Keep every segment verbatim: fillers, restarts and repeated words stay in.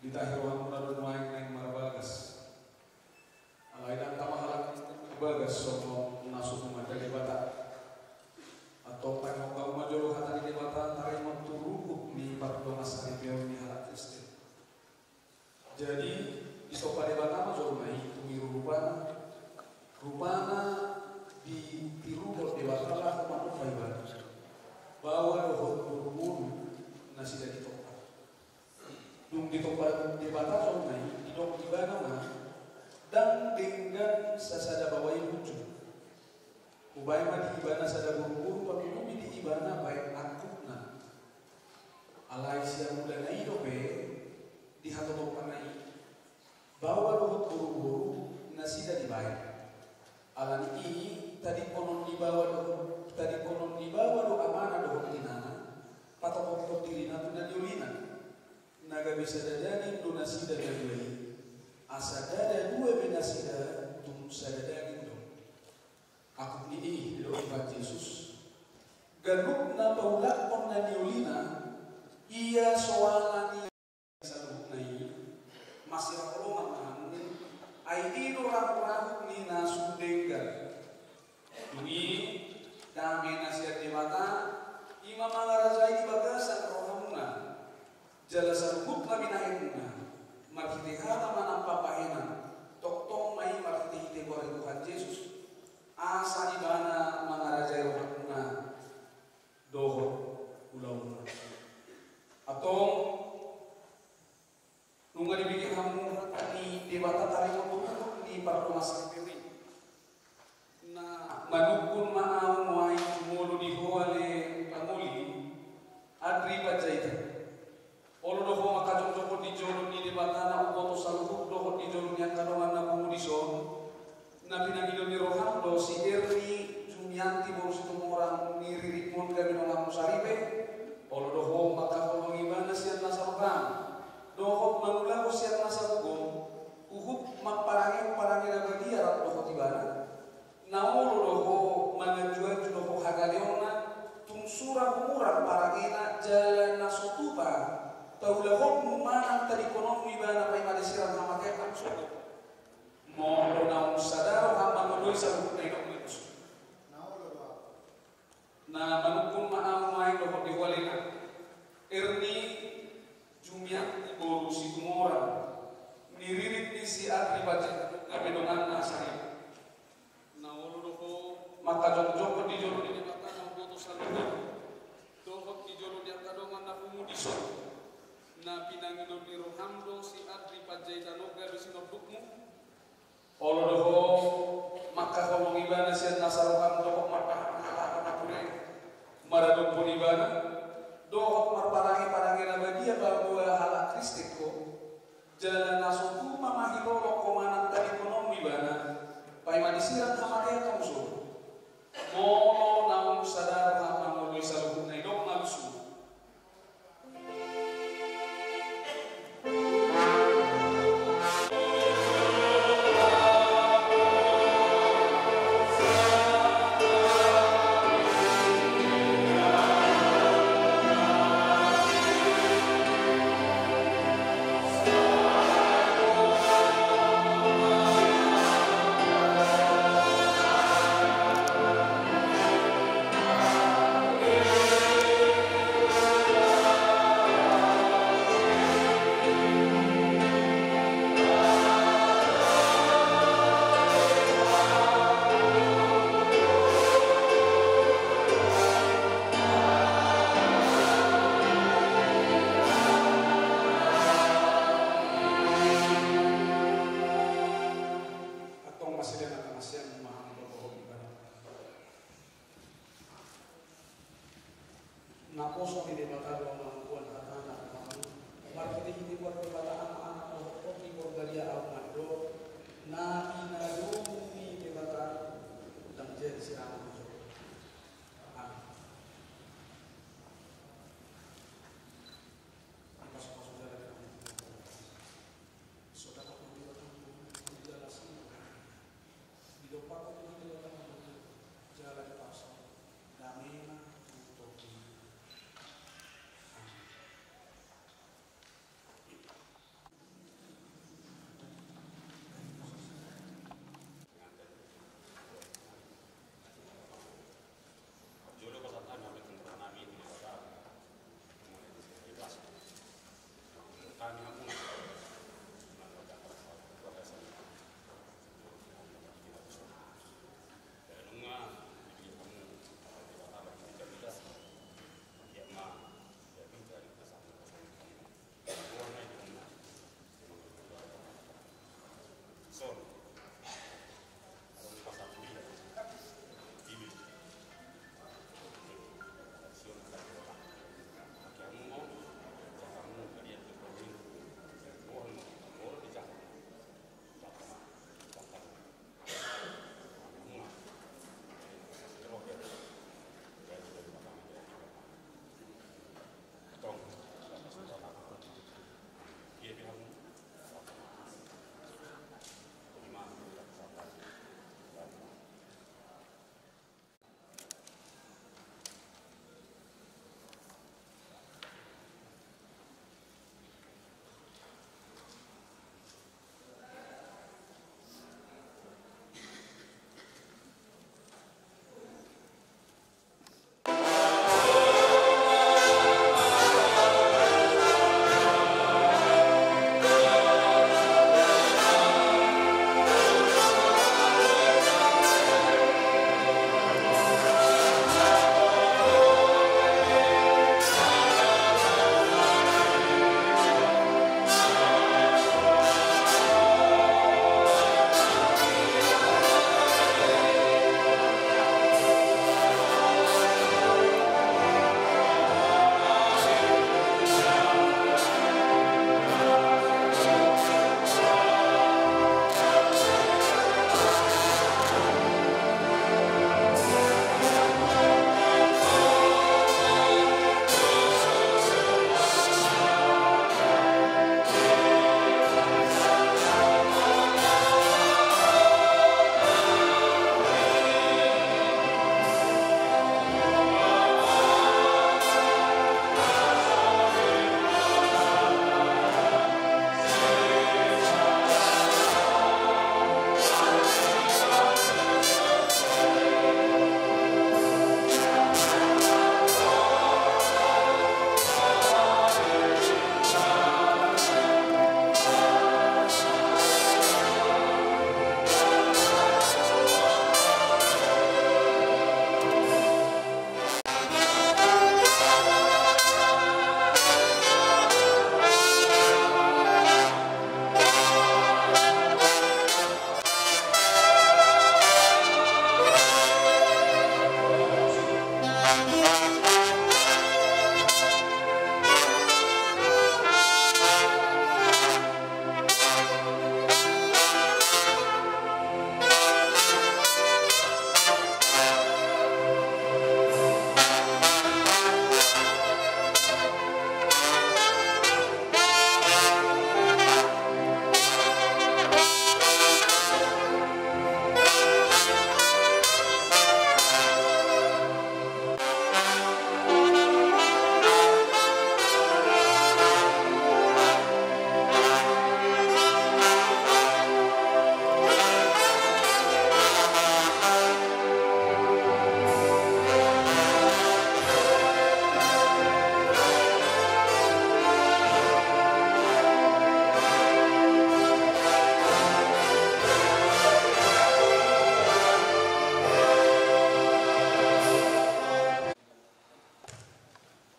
Ditahi rohamuna do nuaeng naeng marbagas. Alai ndang tama halak Kristen marbagas songon na so tumanda Debata. Antong taringot hamu ma jolo hata ni Debata taringot tu ruhut ni pardongansaripeon ni halak Kristen. Jadi ditompa Debata ma jolma i, tung iru rupana. Rupana ditiruhon Debata laho manompa ibana. Baoa dohot boruboru nasida ditompa. Dung ditompa Debata jolma i, didok ibana ma, ndang denggan sasada baoa i muncul. Hubaen ma di ibana sada boruboru panguhumi di ibana baen angkupna. Alai sian mulana i dope dihatotoponna i, baoa dohot boruboru nasida dibaen. Alani i tadingkonon ni baoa do, tadingkonon ni baoa do amana dohot inana, patopothon dirina tu na niolina. Na gabe sada daging do nasida na dua i. Asa ndada dua be nasida, tung sada daging do. Angkup ni i, didok Tuhan Jesus, ganup na paulakhon na niolina, ia so ala ni saluhutna i, masihol ma hamu, ai i do rahut-rahut ni na sun denggan. Dung i, dame na sian Debata, i ma mangarajai di bagasan rohamuna. Jala saluhut na binahenmuna, marhite hata manang pambahenan, tongtong ma i marhite-hite goar ni Tuhan Jesus, asa ibana mangarajai rohamuna dohot ulaonmuna. Antong, nunga dipikir hamu hata ni Debata taringot tu ruhut ni pardongansaripeon i. Na manungkun ma ahu nuaeng jumolo di ho ale pangoli, Andri Panjaitan. Olo do ho mangkajongjongkon di jolo ni Debata na umboto saluhut dohot di jolo ni angka dongan na pungu dison. Na pinangido ni roham do si Erni Jumianti boru Situmorang, ni riritmon gabe donganmu saripe. Olo do ho mangkaholongi ibana sian nasa roham dohot mangulahon sian nasa gogo, huhut mamparangehon parange na badia rap dohot ibana. Na olo do ho manganju-anju dohot hagaleonna, tung sura humurang parangena jala na so tupa paulahonmu manang tadingkononmu ibana paima disiran hamatean hamu sogot. Molo naung sada roham mangoloi saluhutna, didok ma tuson. Na manungkun ma ahu nuaeng dohot di ho ale Erni Jumianti boru Situmorang, ni ririt ni si Andri Panjaitan, gabe donganna saripe. Na olo do ho mangkajongjongkon di jolo ni Debata na umboto saluhut dohot di jolo ni angka dongan na pungu dison. Na pinangido ni roham do si Andri Panjaitan on gabe sinondukmu. Olo do ho mangkaholongi ibana sian nasa roham dohot marpahan hata na pure maradophon ibana, dohot marparange-parange na badia paboa halak Kristen ho. Jala na so tupa mangilolong ho manang tadingkononmu ibana paima disiran hamatean hamu sogot. Molo naung sada roham mangoloi saluhutna, didok ma tuson.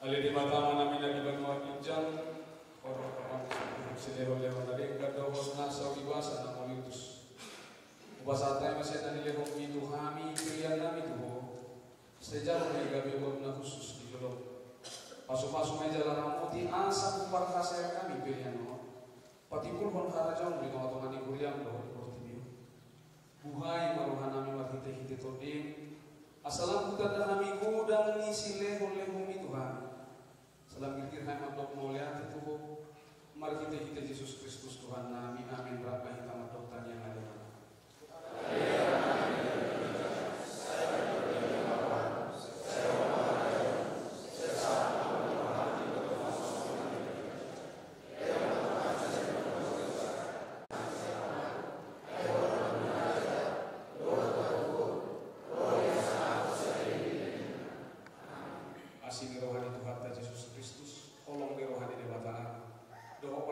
Ale Debata Amanami na di banua ginjang, horhon rohaM silehon-lehon na denggan dohot na sauri basa na mauliutus. Hupasahat hami ma sian na nilehonMi tu hami peleannami tu Ho. Sai jalo ma i gabe boru na hushus di joloM. Pasu-pasu ma i jala ramoti asa huparhaseang hami pelean on patimbulhon harajaonMu di tonga-tonga ni huriaM dohot portibi on. Buhai ma rohanami marhite-hite TondiM, asa lam hutanda hami godang ni silehon-lehonMi tu hami. Asa lam girgir hami mandok mauliate tu Ho, marhite-hite Jesus Kristus Tuhannami. Amen. Rap ma hita mandok tangiang ale Amang. Asi ni roha ni Tuhanta Jesus Kristus, holong ni roha ni Debata Ama, dohot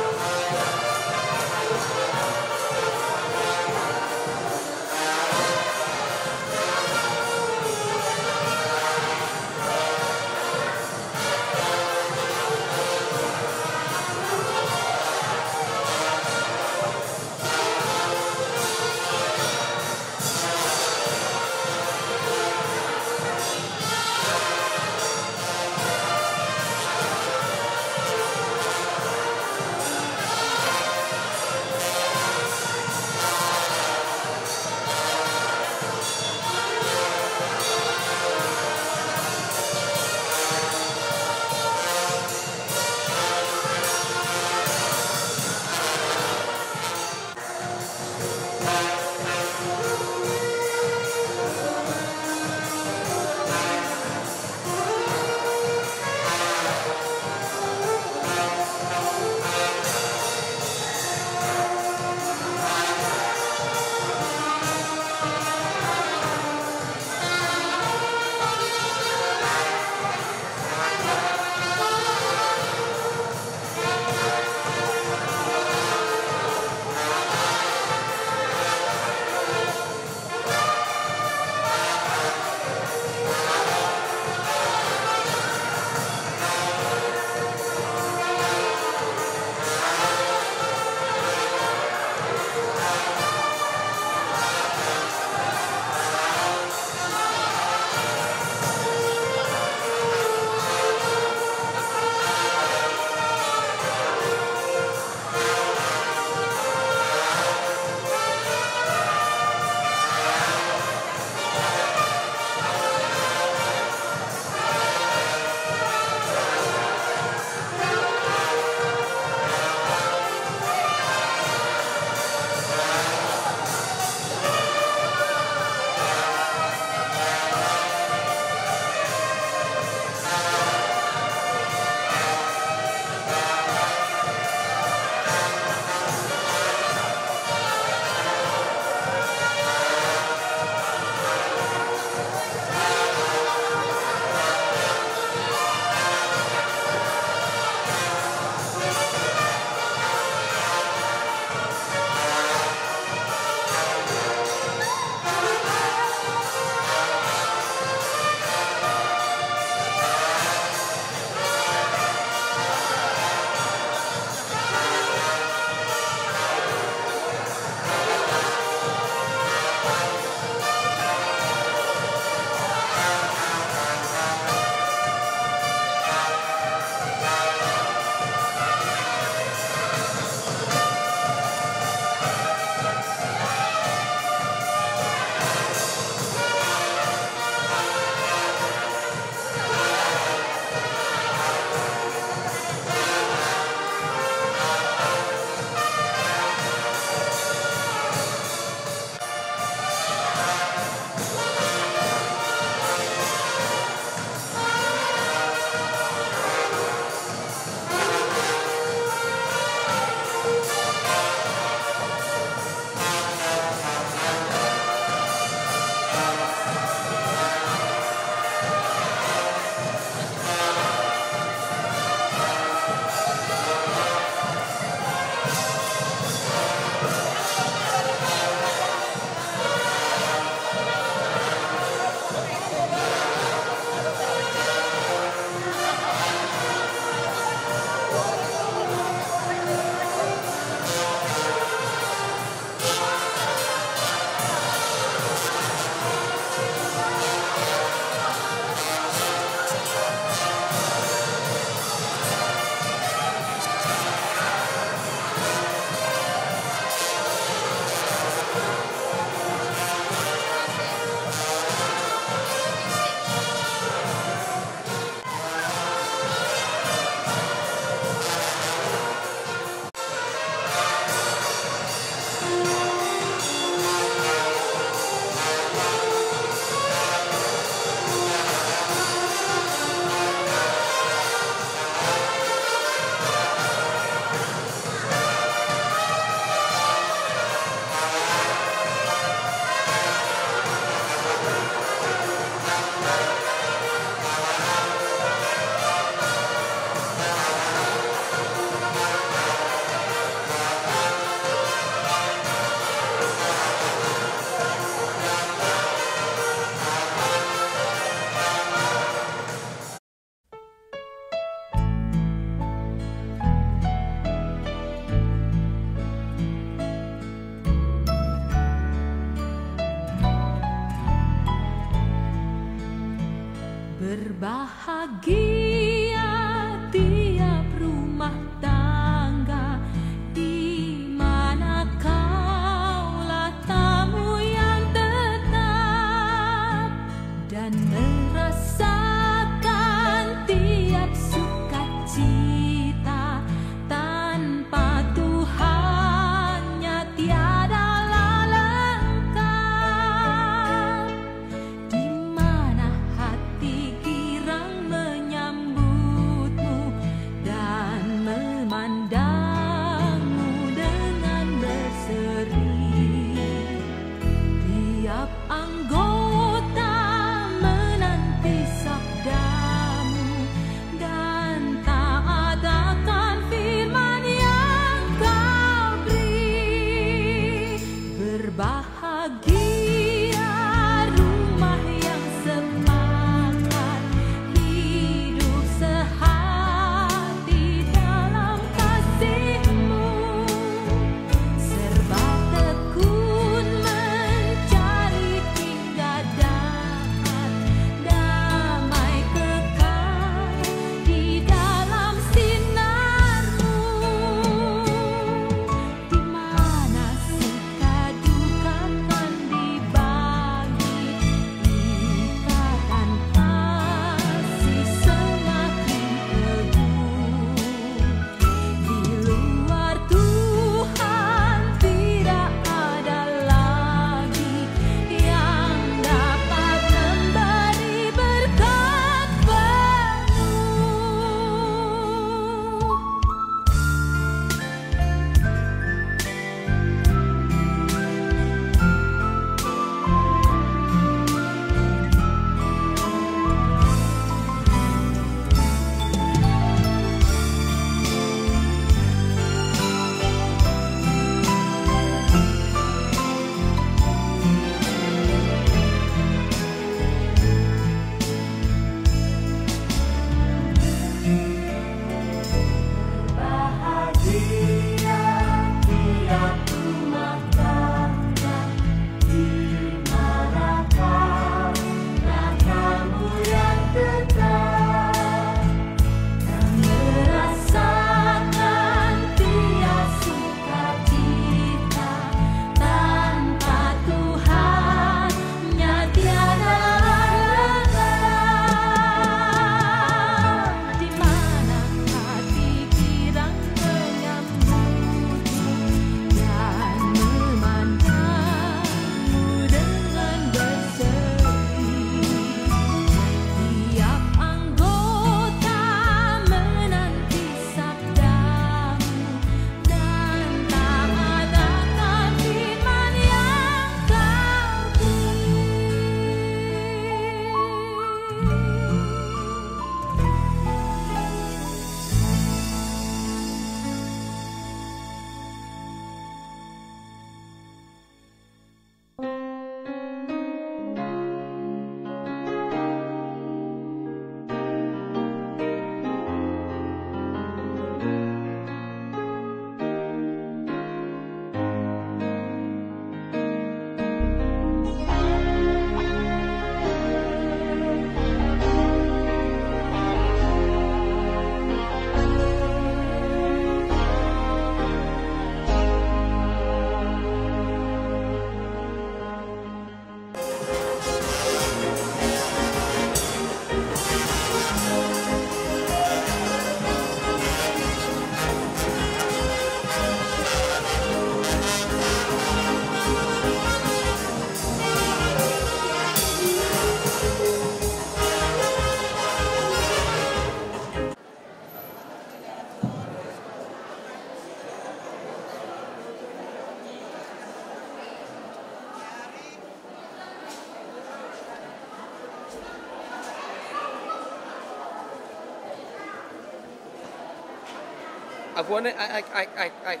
Aku aneh, ai, ai, ai.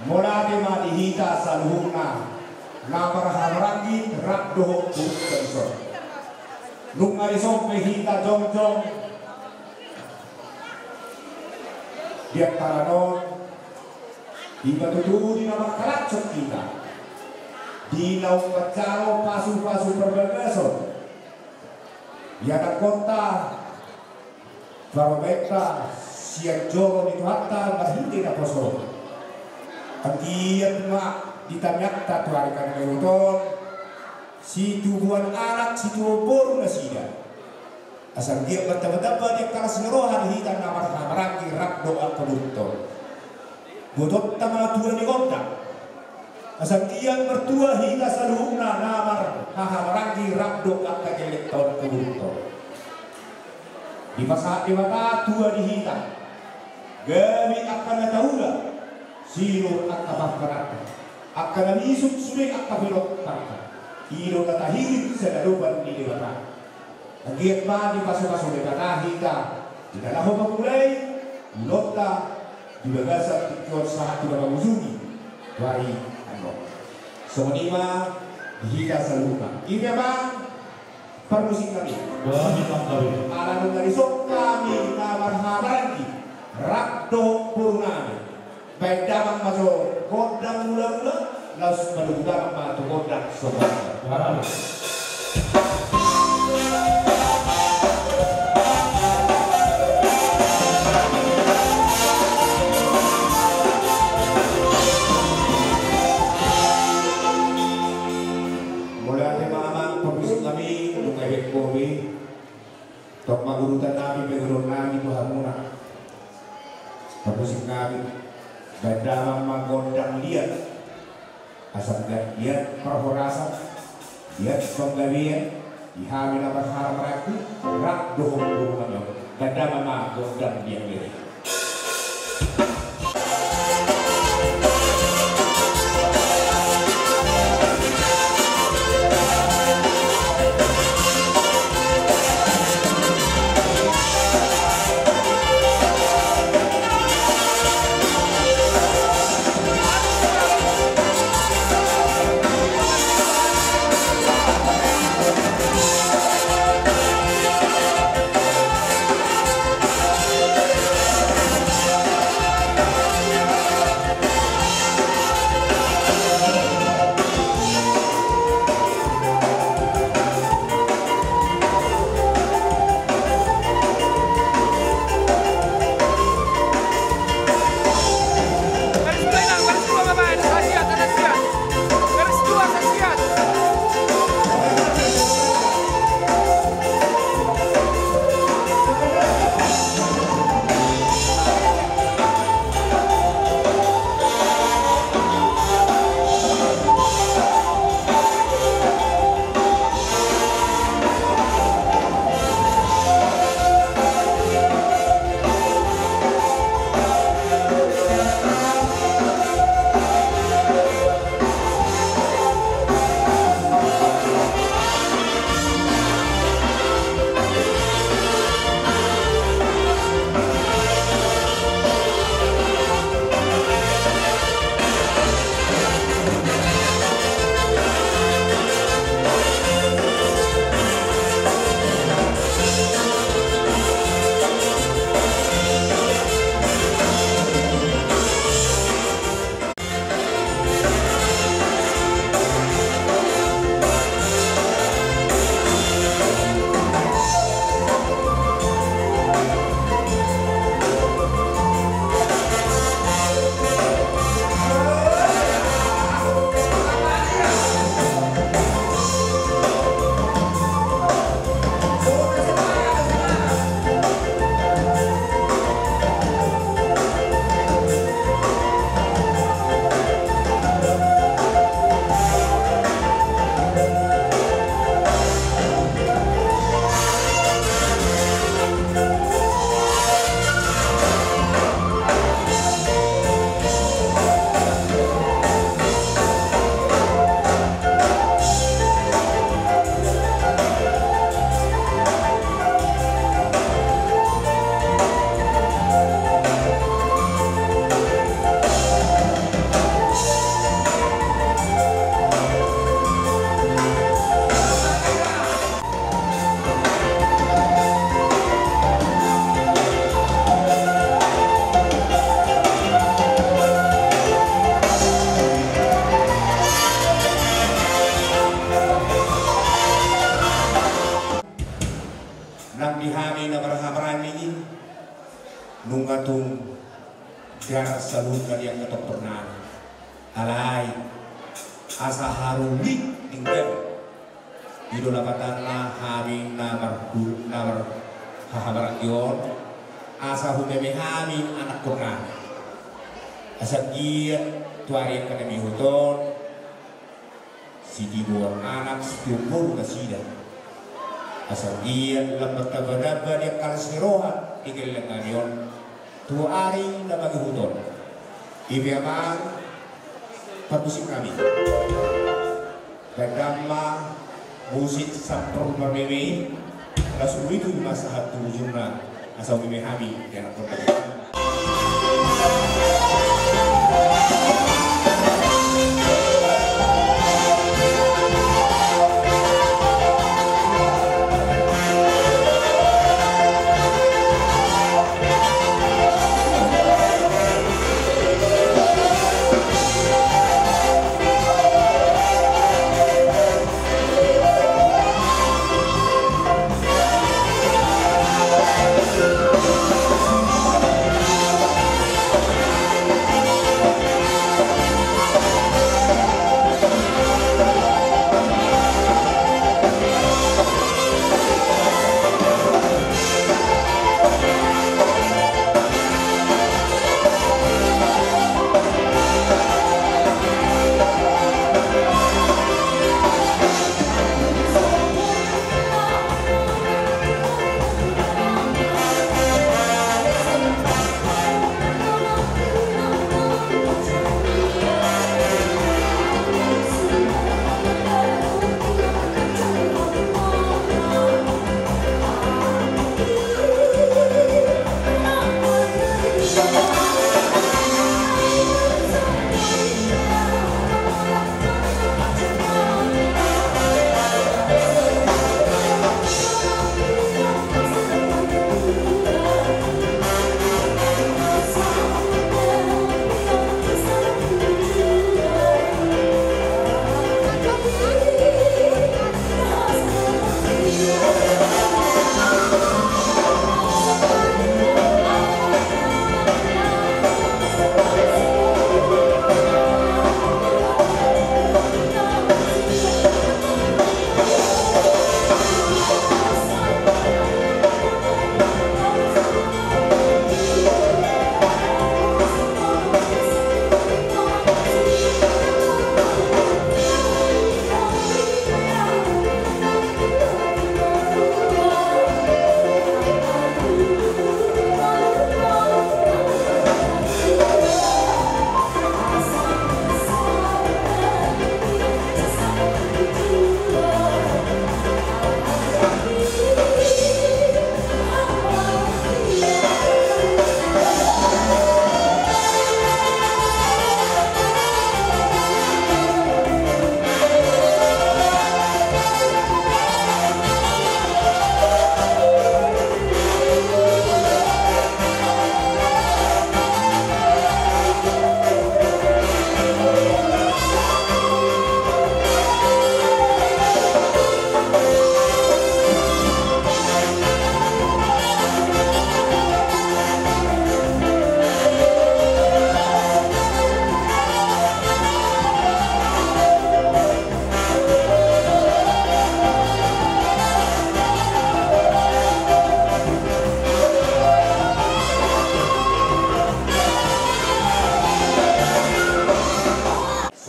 Mauliate ma di hita saluhutna na marhahamaranggi rap dohot boru nami on. Nunga dison pe hita jongjong di pantaran on, ima tutu di na mangkalashon hita di na umpanjalo pasupasu parbagason di anakhonta, parumaenta sian joro ni Tuhanta marhite naposo. Anggiat ma di tangiangta tu ari na mangihut on situbuan anak situbuan boru nasida. Asa anggiat martambatamba di angka las ni roha di hita na marhahamaranggi rap dohot angka boruta on. Botoonta ma tua ni gondang. Asa anggiat martua hita saluhutna na marhahamaranggi rap dohot angka gellengta on, angka boruta on. Dipasahat Debata tua di hita gabe angka na taula sinur angka pahomparanta, angka na misuk sude angka pinompar. I do na tahirim sian adopan ni Debata. Anggiat ma dipasupasu Debata hita di na laho mamulai ulaonta di bagasan tingki on sahat tu na mangujungi tu ari annon. Songon i ma di hita saluhutna. I ma, Amang parmusik nami. Wah, di bang kami. Ala nunga dison hami na marhahamaranggi rap dohot boru nami. Baen damang ma jo gondang mulaula, laos padomu damang ma tu gondang sombong. Mauliate ma, Amang parmusik nami, nunga dibaen kopi. Tong ma urutan nami pe, urutan nami tu hamuna. Parmusik nami, baen damang ma gondang liat. Asa anggiat liat parhorasan, liat panggabean di hami na marhahamaranggi rap dohot boru nami on. Baen damang ma gondang liat liat. Nunga tung darat saluhutna di angka tompunami. Alai asa harulik denggan. I do lapatanna hami na marhu-, na marhahamaranggi on, asa humeme hami anakkonnami. Asa giat tu ari angka na mihut on, sitiboan anak, sitiop boru nasida. Asa giat lam martamba-tamba di angka las ni roha di gelleng nami on tu ari na mangihut on. I pe amang parmusiknami. Baen damang musik sampur marmeme i, laos uli tu masa hatu ujungna, asa umeme hami di anakkonnami.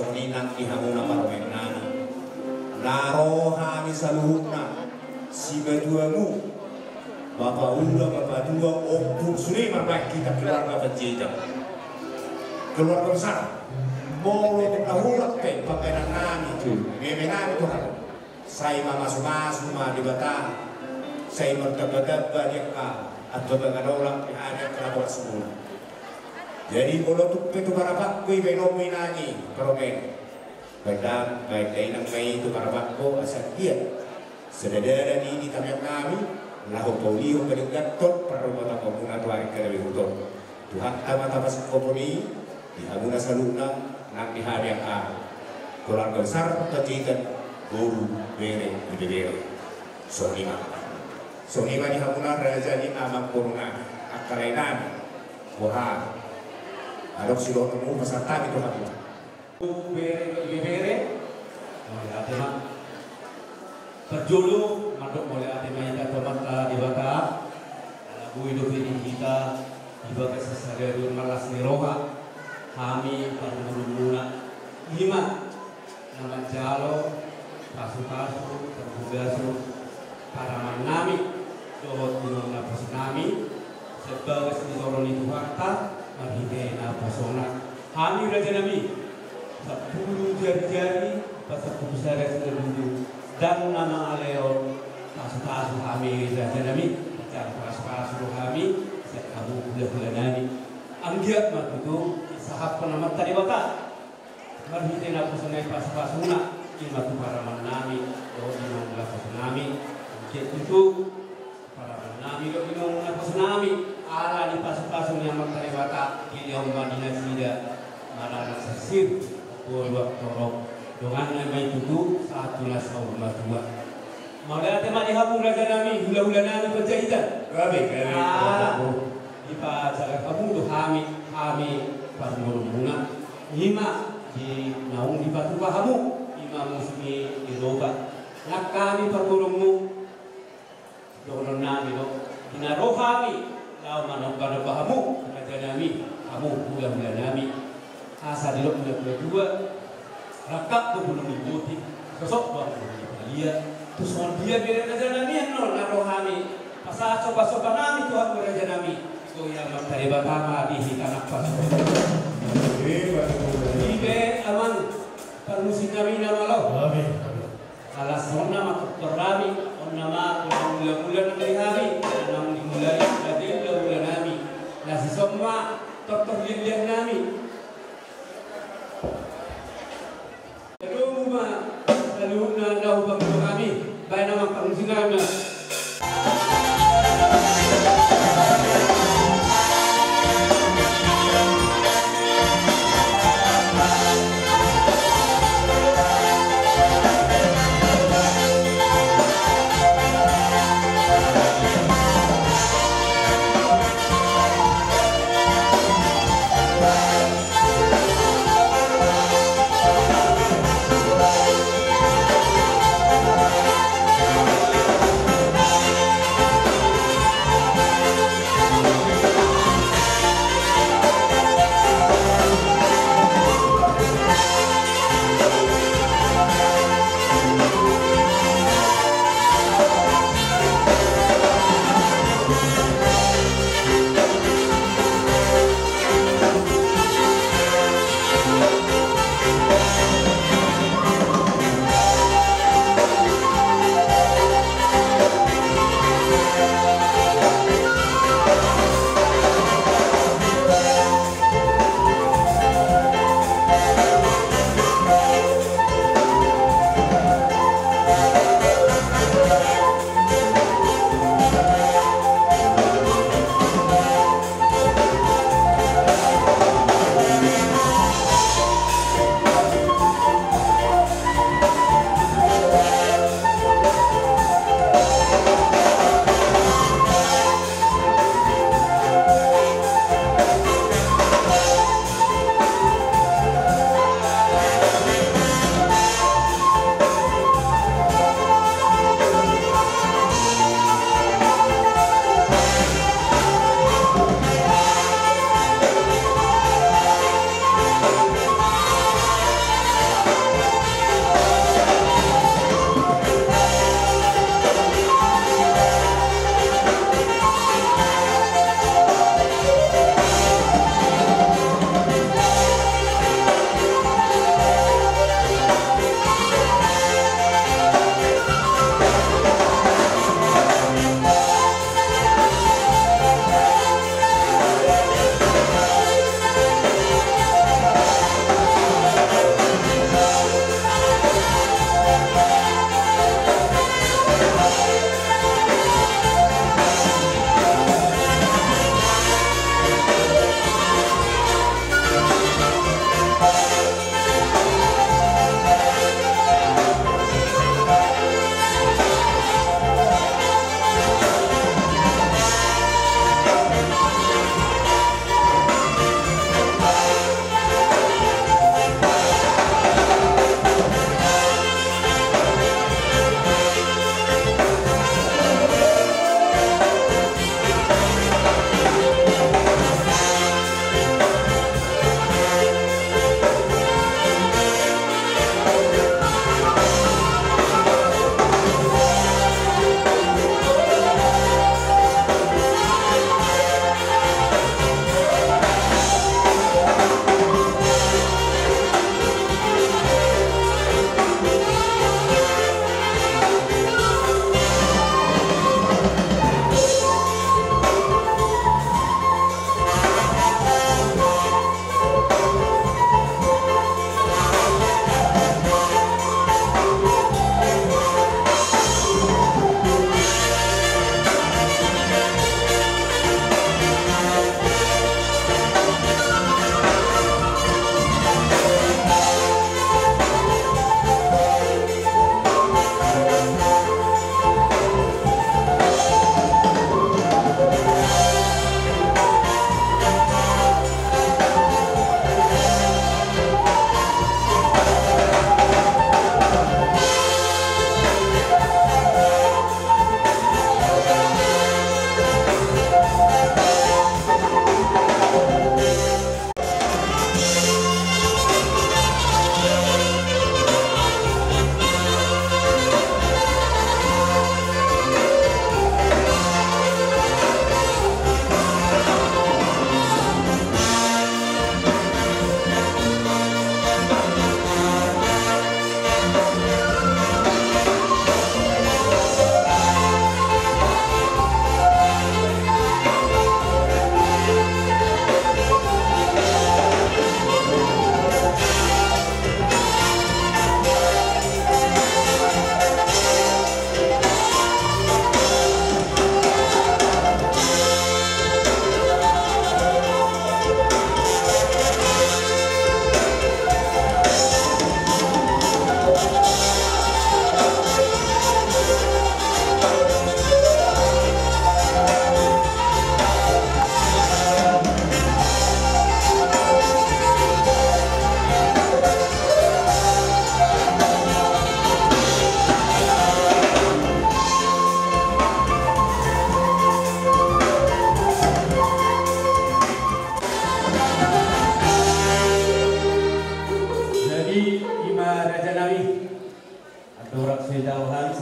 Songon i nang di hamuna parumaennami, na ro hami saluhutna, sibatuamu, bapa ula, bapa tua, ompung, sude marbahen hita keluarga Panjaitan. Keluarga besar. Molo tung na holan pe pambahenannami tu memenami tu hamu, sai mamasu-masu ma Debata, sai martamba-tamba di angka amang, angka dongan, di angka na bolas muna. Jadi molo tung pe tu parapangko i baenonmu, inang i parumaen, baen damang, baen dainang ma i tu parapangko, asa anggiat sada dalan i di tangiangnami, laho paulihon, padengganhon parrumatanggaonmuna tu ari angka na mangihut on. Tuhanta ma tapasingkopon i di hamuna saluhutna, nang di hami angka keluarga besar Panjaitan, boru, bere, ibebere. Songon i ma. Songon i ma di hamuna raja ni amangborunami, angka laenami. Boha. Adong sidohononmu, pasahat hami tu hamu. Bere, bere. Mauliate ma. Parjolo mandok mauliate ma hita tu Amanta Debata. Ala boi dope di hita di bagasan sadari on marlas ni roha hami parboruonmuna. I ma na manjalo pasupasu, parbagason paramangnami dohot inong naposinami, sian bagas ni joro ni Tuhanta marhite naposona. Hami rajanami, sampulu jarijari, pasampulu sada sian na bujur, ndang na mangalehon pasupasu hami rajanami, jala pasupasu do hami sian hamu hulahulanami. Anggiat ma tutu disahaphon Amanta Debata marhite naposona i pasupasuna, i ma tu paramannami dohot inong naposinami. Anggiat tutu paramannami dohot inong naposinami, ala ni pasupasu ni Amanta Debata, dilehon ma di nasida maranak sansir, boru torop, donganna ma i tutu sahat tu na saur matua. Mauliate ma di hamu rajanami, hulahulanami Panjaitan. Gabe, gabe. Ah, dipajaga hamu do hami, hami parboruonmuna. I ma di naung dipatupa hamu, i ma musim ni Eropa. Nang hami parboruonmu, dohononnami do, di na ro hami laho manombanomba hamu rajanami, hamu hulahulanami. Asa didok natuatua, rangkap do bulung ni botik, gosok do hamu di palia. Tu songon dia bere rajanami annon na ro hami pasahat sopasopanami tu hamu rajanami. Songon i Amanta Debata ma di hita nang pasupasu. Ipe amang parmusiknami na malo. Amin. Ala songon i ma tortornami, on nama hulahulanami, na naung dimulai raja hulahulanami. Na dison ma tortor liatliatnami. Jalo ma saluhutna na hupaboa hami, baen nama parmusiknami.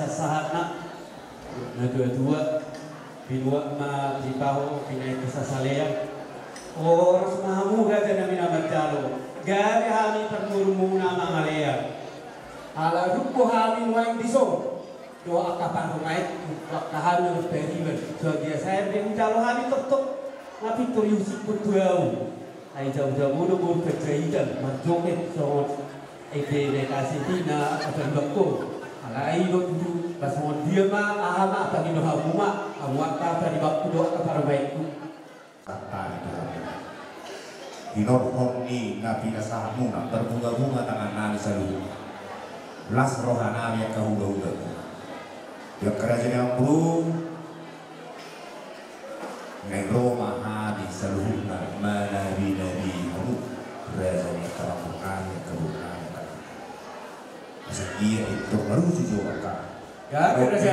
Sahatna natuatua, pinuat ma tipa ho, pinaek tu sasalean. Horas ma hamu raja nami na manjalo, gabe hami parborumu na mangalean. Ala rap do hami nuaeng dison dohot angka parumaenku, angka hami na marpariban. Suang dia sae pe manjalo hami tongtong, na pintor iusik tu ahu. Ai jabu-jabu do boru Panjaitan marjoget songon ende na i kasihina angka paribanku. Alai do tutu, ba songon dia ma aha ma, pangido hamu ma, hamu angka paribanku dohot angka parumaenku. Tantang itu hamu. Hinorhon ni na pinasahatmuna, marbunga-bunga tangan nami saluhut. Las roha nami angka huda-huda. Di angka raja ni amangboru, naeng ro ma hami saluhutna manabi-nabi hamu, raja ni angka amangboru nami, angka boru nami, angka. Asa ia pintor maruju jo angka. Gabe raja.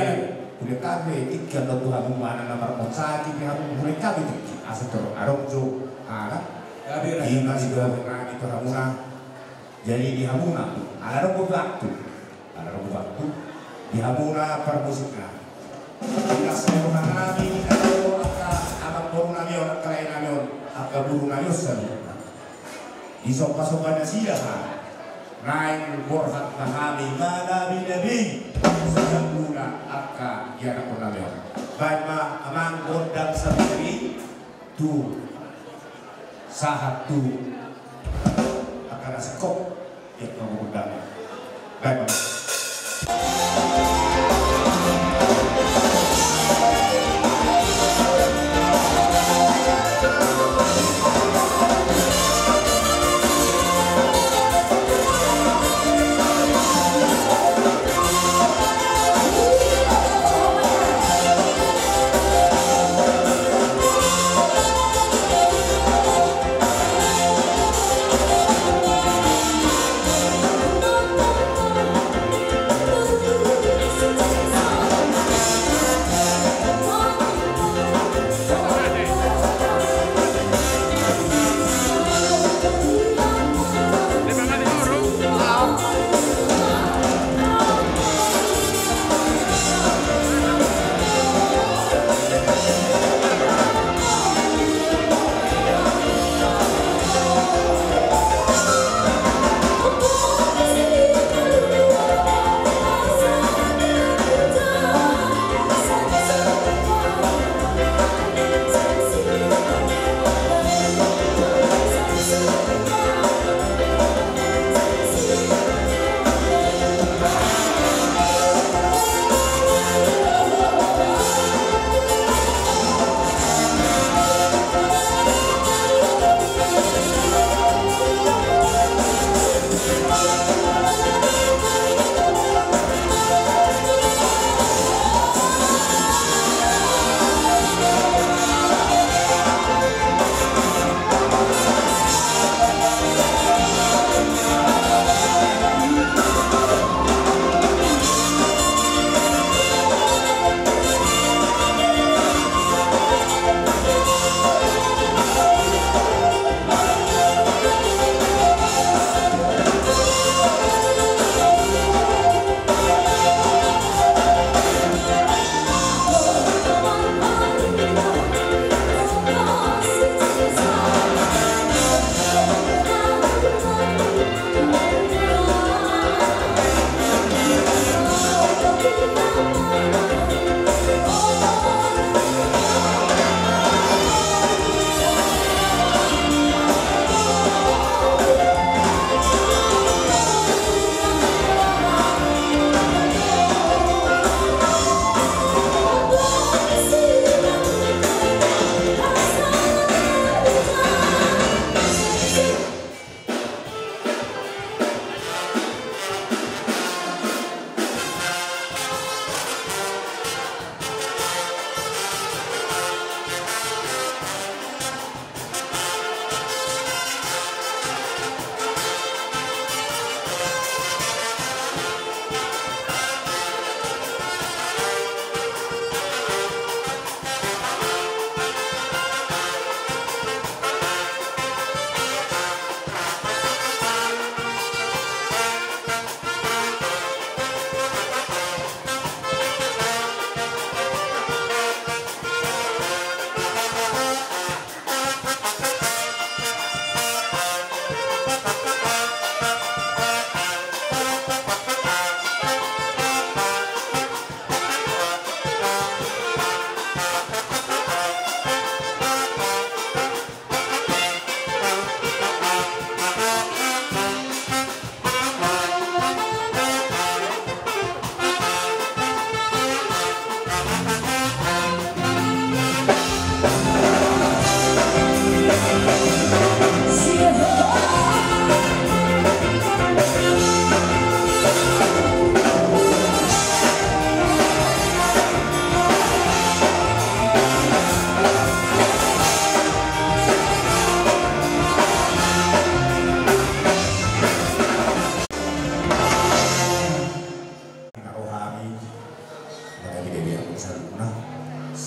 Oke, tingki on do tu hamu, manang na marmonsaki pe hamu, hurang hami tingki. Asa tor adong jo, ala. Gabe raja. Ima sidohot nami tu hamuna. Jadi di hamuna, ala adong do waktu. Ala adong do waktu. Di hamuna parmusikna. Di las ni roha nami, di angka amangboru nami on, angka lae nami on, angka boru nami on saluhutna. Disomba-somba nasida ma. Naeng borhat ma hami manabi-nabi saluhutna angka ianakhon nami on. Baen ma amang gondang sandiri tu sahat tu angka na singkop. Ia, gondang. Baen ma.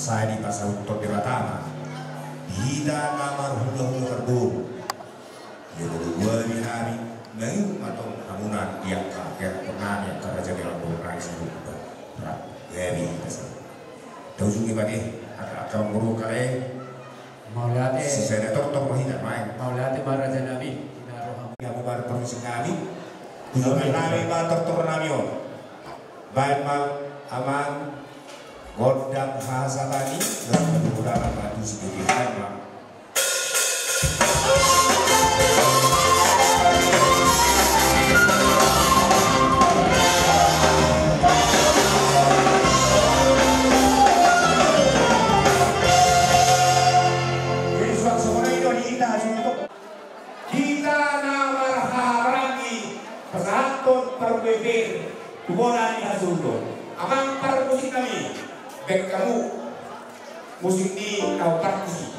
Sai dipasauthon Debata ma di hita na marhulahula marboru. Ia molo boha di hami, mangihut ma tong hamu na di angka herakhon nami, angka raja ni lambung nami si Rumba. Rap gabe hita sa. Taujungi ma deh angka, angka boru kale. Mauliate. Sisada tortor ma hita main. Mauliate ma raja nami. Ina rohamu. Ia ma parmusik nami. Ujungan nami ma tortor nami on. Baen ma amang gondang hahasapani. Lalu madu mudahan madu si Jogi. Baen ma. Jadi suang songon i do di hita hasuhuton. Hita na marhahamaranggi pasahathon parbueper tu bona ni hasuhuton. Amang parmusik nami, baen hamu musik ni na huparti.